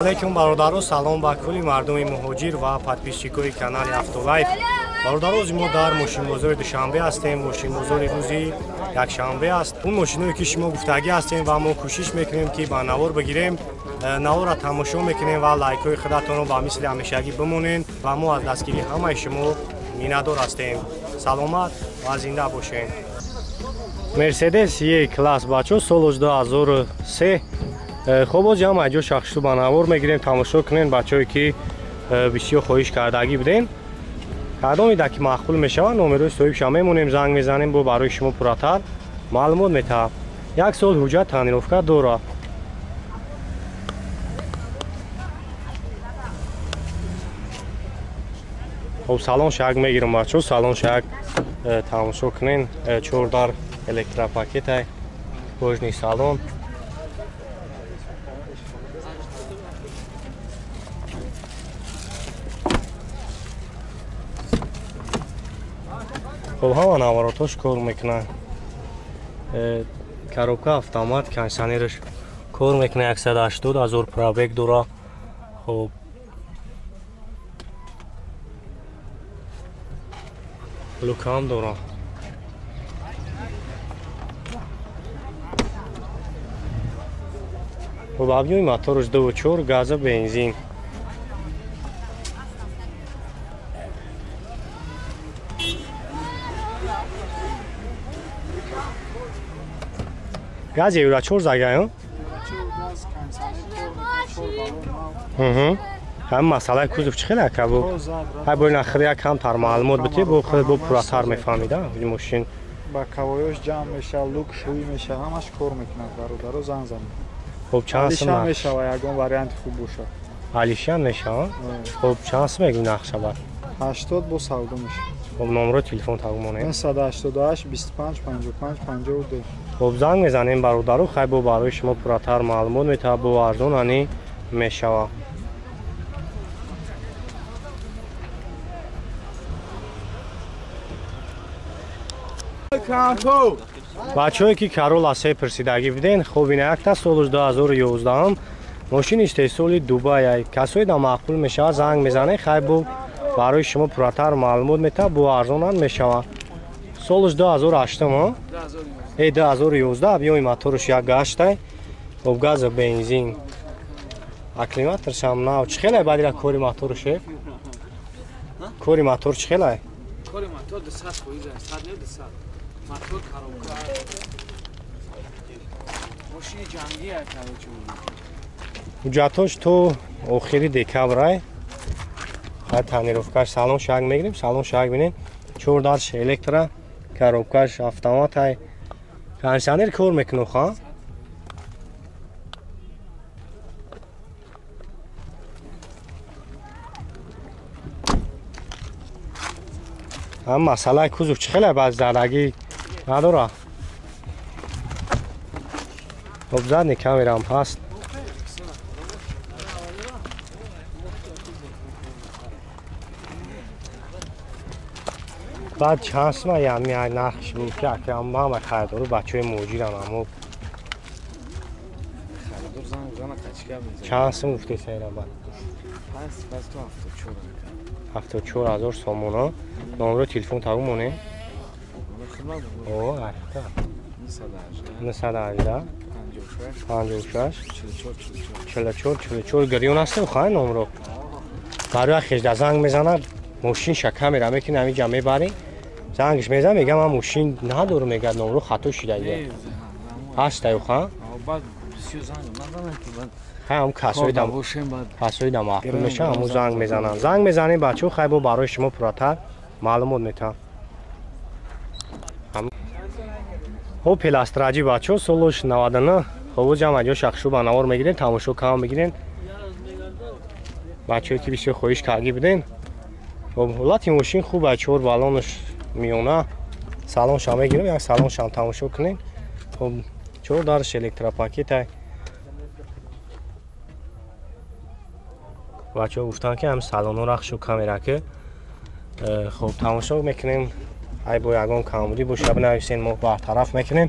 Алейкум, бародаро, салом ба кулли мардуми муҳоҷир ва подписчикои канали Автолайф. Бародаро, мо дар мошинбозори Душанбе ҳастем. Мошинбозори рӯзи якшанбе аст. Он мошиное ки шумо гуфтагӣ ҳастем ва мо кӯшиш мекунем, ки ба навор бигирем, наворро тамошо мекунем ва лайкҳои худатонро ба мисли ҳамешагӣ бимонед ва мо аз дастгирии ҳамаи шумо миннатдор ҳастем. Саломат ва зинда бошед. Мерседес Е класс, бачо, солош 2003. Хоб, боз ҳам айҷо шахсу ба навор мегирем, тамошо кунем. Бачое ки бисёр хоҳиш кардагӣ будем, кадоме ки маъқул мешавад, номерои соҳибша мемонем, занг мезанем, бо барои шумо пурратар маълумот метаҳад. Як сол ҳуҷҷат, тонировка дорад. Хоб, салон шак мегирам, бачо, салон шак тамошо кунем. Чордар электропакетай, кожаный салон. Хоб, ҳама наворотош кор мекунад, коробка автомат, кондиционераш кор мекунад, 180 ҳазор пробег дора. Хоб, люкам дора. Хоб, объёми мотораш 2,4, газа, бензин. Газ евро 4 загаю. Ҳам масъалаи кузов чӣ хеле ака бу? Ҳай бо ин ахир як камтар маълумот битӣ, бо худ бо пурратар мефаҳмида. Ин мошин ба кавоёш ҷамъ мешава, люк шӯӣ мешава, ҳамаш кор мекунад, бародаро, занг занед. Хоб, чанд сум мешава, ягон варианти хуб боша. Алишиам мешава? Хоб, чанд сум мегӯ нақша бар? 80 бо савдо мешава. Хоб, номеро телефон тагумонем. 988 25 55 52. Хоб, занг мезанем, бародару, хай бо барои шумо пурратар маълумот метавад, бо арзон ани мешава. Бачаҳое ки Карола се пурсидагӣ буден, хоб, ина якта, солуш 2011, мошини истеҳсоли Дубай. Касое да маъқул мешавад, занг мезанед, хай бо барои шумо пурратар маълумот метавад, бо арзонам мешавад. Солуш 2008, 2011, объёми мотораш як гаштай. Хоб, газа, бензин, акклиматоршам нав. Чӣ хелай баъдира кори мотор, шеф? Кори мотор чӣ хелай? Кори мотор 200 фоиз, 100 не, 200. Мотор, коробка. Мошини ҷангӣ, короче. Ҳуҷҷатош то охири декабрай. Хай, тонировкаш, салон шак мегирем, салон шак бинем. Чор дарш электро, коробкаш автоматай. Кондиционер кор мекунад, ха? Ҳам масъалаи кузов чӣ хеле баъд задагӣ надора. Хоб, задний камерам ҳаст. Баъд чанд сума ями нархш буд, ки акам ҳама харидору бачаҳои муҳоҷирам, аммо чанд сум гуфтед сайра баъд? 74 ҳазор сомона. Номеро телефон тагу монем? О, ҳақиқат. 918 56 44 44. Гирён ҳастем, хай номро. Барои хежда занг мезанад, мошинша камера мекунӣ, ҳамиҷа мебарӣ, зангш мезан, мега ман мошин надорам, мега номро хато шидагия. Ҳастаю, ха? Хай, ҳам касои да маъқул мешавад, ҳамун занг мезананд. Занг мезанем, бачаҳо, хай бо барои шумо пурратар маълумот метаҳам. Хоб, пеластраҷи, бачаҳо, солош 99. Хоб, ҷам аҷо шахшу ба навор мегирем, тамошо кам мегирем. Бачаҳое ки бисёр хоҳиш кардагӣ будем. Хоб, ҳолати мошин хуб, чор баллонаш миёна. Салонша мегирем, як салоншам тамошо кунем. Хоб, чор дарш электропакетай. Бачаҳо гуфтанд, ки ҳам салонҳо рахшу камера ки. Хоб, тамошо мекунем. Ай бо ягон камбудӣ боша, бинависен, мо бартараф мекунем.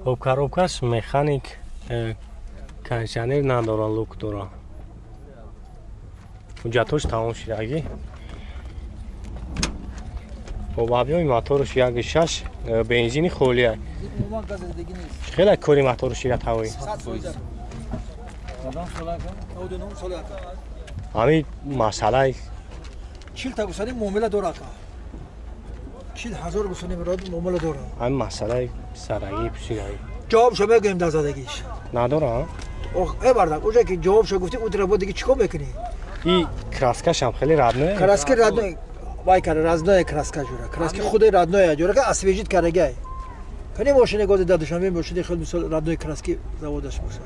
Хоб коробкаш механик, кондиционер надора, люк дора. Ҳуҷҷатош тамом шидагӣ. Хоб объёми моторш 1.6, бензини холия. Хеле кори моторш ира тавои. Ҳамин масъалаи 40 та гусани муомила дора ака. 40 ҳазор гусани муомила дора. Ҳамин масъалаи сарагӣ, пусидаги. Ҷавобшо мегӯем дар задагиш. Надора? Ох, э бардак, уже ки ҷавобшо гуфтӣ, ӯ тараф диги чикор мекунӣ? И краскашам хеле родное. Краски родное. Вай кара родное краска ҷура. Краски худи родное ҷура ка освежить карагай. Кани мошине гози дар Душанбе мошине хел мисол родной краски заводаш боша.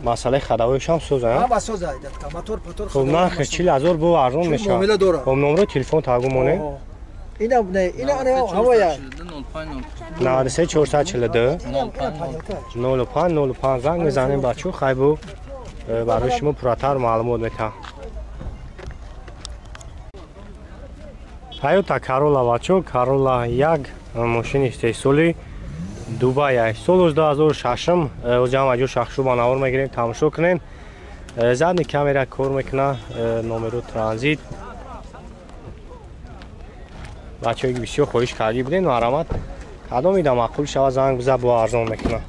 Масъалаи ходовоишам соза, ҳама соза датка мотор патор. Хоб нарх 40 000 бо арзон мешавад. Хоб номро телефон тагу монем. Ина не, ина ана ҳавоя. 93 442 05 05 занг мезанем бачо, хайбу барои шумо пурратар маълумот метаҳам. Toyota Corolla бачо, Corolla 1 мошини истеҳсоли Дубай. Соли 2006-м озиам аҷо шахшу ба навор мегирем, тамошо кунем. Задний камера кор мекуна, номеру транзит. Бачаҳое ки бисёр хоҳиш кардӣ будем, марамат кадом ида маъқул шава занг биза, бо арзон мекуна.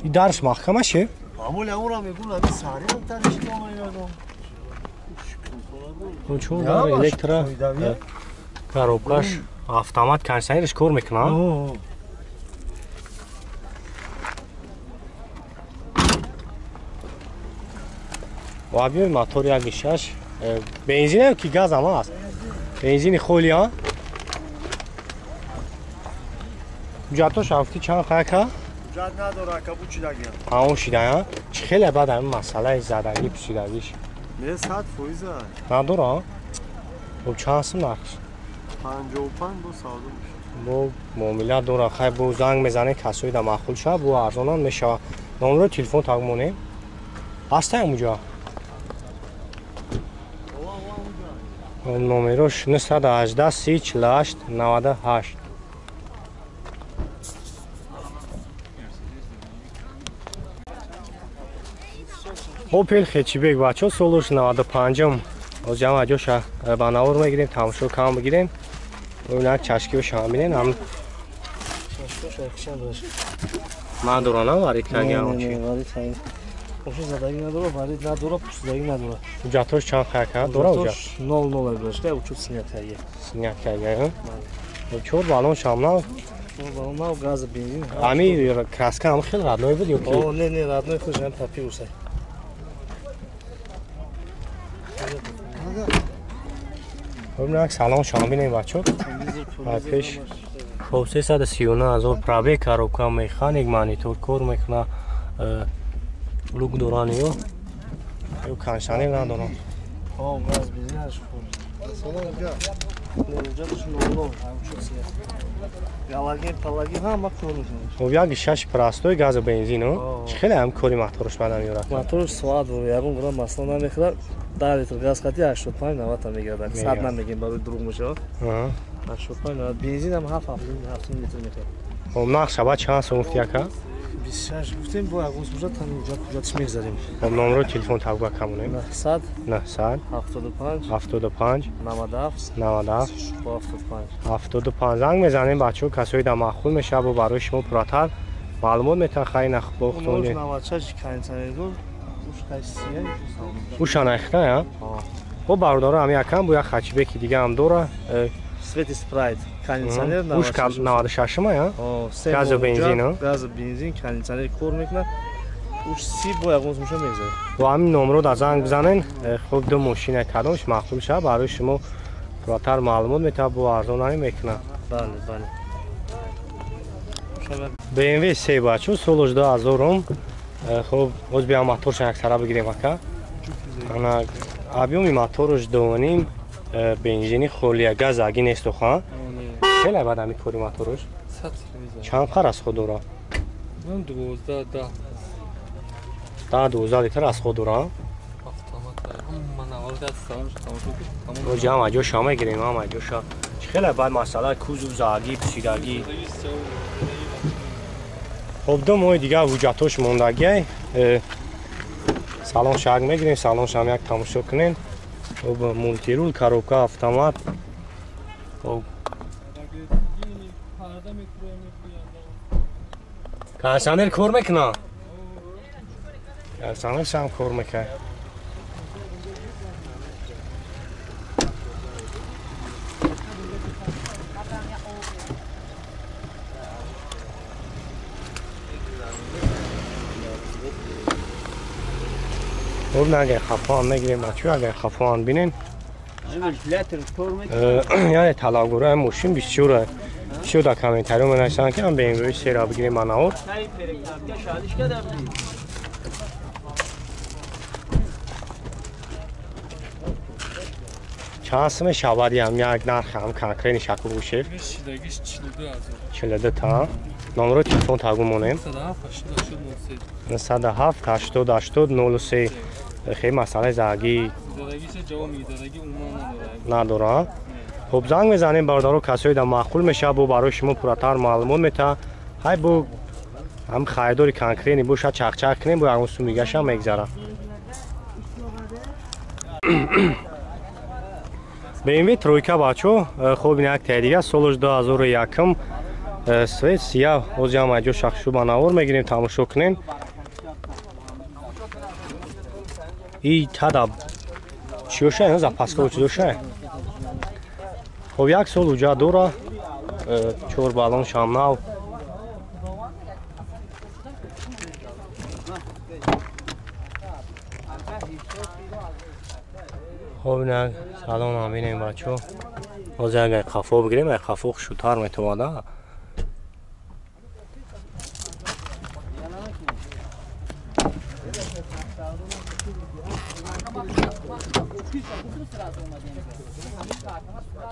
И дарш маҳкама ше? Чун электро коробкаш автомат, кондиционерш кор мекунад. Ва объёми мотор 1.6, бензин ки газ ҳам аст. Бензини холи, а? Ҳуҷҷатош ҳафти чанд қаяка? Ҳуҷҷат надора, ака, бу чидагӣ. Ҳамон шида, а? Чӣ хеле баъд ҳамин масъалаи задагӣ, пусидагиш. Не, 100%. Надора, а? Хоб чанд сум нархш? 55 бо савдо мешавад. Бо муомила дора, хай бо занг мезанем, касои да маъқул шава, бо арзонам мешава. Номерои телефон таг монем. Ҳастаям уҷа? Номерош 918 30 48 98. Opel Hatchback бачо, солуш 95-м. Озиам аҷоша ба навор мегирем, тамошо кам бигирем. Бибинак чашкиоша ҳам бинем. Ҳам надора, варид кардиам чи? Ошо задагӣ надора, варид надора, пусидагӣ надора. Ҳуҷҷатош чанд қаяка дора ҳуҷҷат? 00 дошта, учут снят карда. Снят карда. Чор баллон шам нав. Чор баллон нав, газ, бензин. Ами краска ҳам хел родной буд ё ки? О, не, не, родной худ ҳам папируса. Бибинак салон шам бинем бачо. Пеш хоб 339 000 пробег, коробка механик, монитор кор мекуна. Люк доран ё кондиционер надорам. О, газ бензинаш хуб. Галаген, палаген ҳама кор мекунад. Хоб 1.6 простой газу бензин, чӣ хеле ҳам кори моторш баъда меорад. Моторш соат дора, ягон гуна масъала намехӯрад. 10 литр газ хати 85-90 та мегардад. 100 намегем, барои дурӯғ мешавад. 85-90. Бензин ҳам 7-7 литр мехӯрад. Хоб нарх шава чанд сум гуфти ака? 26 гуфтем, бо ягон сум тани ҳуҷҷатш мегзарем. Хоб номеро телефон табга камонем. 900 900 75 75 97 97 75 75 занг мезанем бачаҳо, касое да маъқул мешавад, бо барои шумо пурратар маълумот метаҳанд. Хай нахбохтон 96 кондиционер дор, уша нахта, хоб бародаро, ҳами якам бо як хатчбеки дига ҳам дора. Свети спрайт, кондиционер 96-ма, я? Газу бензин, газу бензин, кондиционер кор мекунад. Уш си бо ягон сумша мегзарад. Бо ҳамин номро да занг бизанен. Хуб ду мошина кадомш маъқул шавад, барои шумо пурратар маълумот метаҳад, бо арзонаме мекунад. Бале, бале. BMW 3 бачо, солуш 2000-ум. Хуб, боз биям моторша яксара бигирем ака. Ана объёми моторш 2.5, бензини холия, газ аги нест ха. Хеле бад ҳами кори моторш. Чанд қар аз худ дора? 12 10. 10-12 литр расход дорам. Ҷамъ ҷоша мегирем, ҳама ҷоша. Хеле баъд масъала кузов заги, пусидагӣ. Хоб ду моҳи дигар ҳуҷҷатош мондагиай. Салон шак мегирем, салон шам як тамошо кунем. Хоб мултирул, коробка, автомат. Хоб кондиционер кор мекунад? Кондиционер шам кор мекунад. Хоб агар хафоам мегирем бачаҳо, агар хафоам бинем. Яъне талабгорои мошин бисёр бисёр дар комментариҳо менависанд ки BMW сера бигирем манаор. Чанд сум мешавад ям як нарх ҳам конкретни шаку бошед? 42 та. Номеро телефон тагу монем. 907 80 80 03. Хеле масъалаи загӣ надорам. Хоб занг мезанем бародаро, касое дар маъқул мешавад, бо барои шумо пурратар маълумот метаҳад. Ҳай бо ҳам харидори конкретни бошад чақчақ кунем, бо ягон сум дигаашам мегзарад. BMW тройка бачо, хоб ин як таи дига, солаш 2001, свет сия, ҳозир ҳам айҷо шахшу ба навор мегирем, тамошо кунем. И тада чиёша, запаска чизоша. Хоб як сол уҷа дора, 4 баллон шам нав. Хоб ина салон ҳам бинем бачо. Ҳозир агар қафо бигирем, ай қафо хушутар метавонад.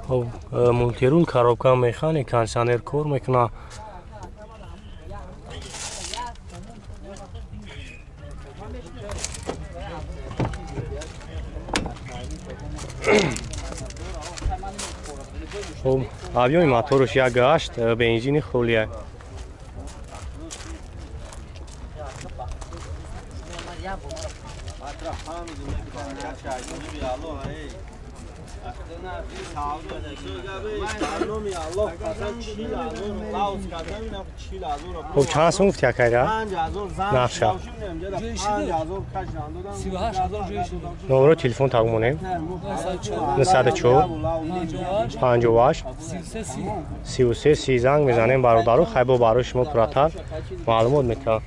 Хоб мултирул, коробка, механик, кондиционер кор мекунад. Хоб объёми мотораш 1.8, бензини холия. Хоб чанд сум гуфти акайра? Нақша. Номеро телефон тагу монем. 904 58 33 30 занг мезанем бародаро, хай бо барои шумо пурратар маълумот метаҳад.